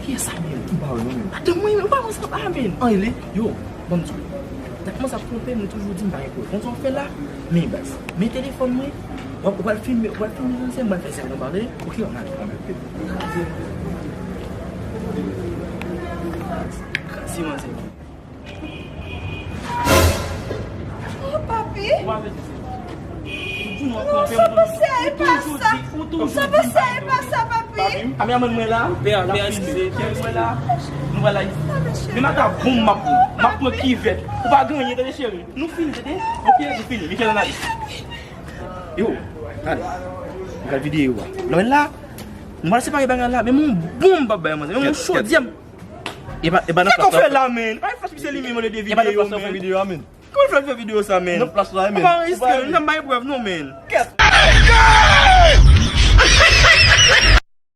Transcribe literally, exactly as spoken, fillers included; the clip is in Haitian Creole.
Kiyès sa menm? M pa wè non menm. Atann mwen, ou pa wè sa pa menm. An, ele, yo, ban m di w. Tèt mwen sa ap twonpe m, nou toujou di m pa gen pwoblèm. Konn sa w fè la? Men baz, men telefòn mwen. W ap, w ap filme, w ap filme manzè, m pral fè sa nan pale. Ok, an ale, an ale. Kraze manzè. Oh, papi. Non, sa pa sèyè pa sa. Sa pa sèyè pa sa, papi. Kameramann mwen la. Pè, pè, eskize. Pè mwen la. Nou pral la. Men mata bonm m ap pran. M ap pran kivèt. Ou pa gen anyen, tande cheri. Nou fini, tande? Ok, nou fini. Michel, ann ale. Yo, ale. Nou pral videyo a. Lè w la, nou pral separe bagay la. Men yon bonm m ap bay manzè. Men yon chodyè. E pa, e pa nan plas la. Kèk ou fè la, men? Pa flash, se li menm, de videyo, men. E pa nan plas la fè videyo a, men. Kòman fè fè videyo sa, men? Nan plas la, men. Pa riske, nou pa bay prèv, non, men. Kèt.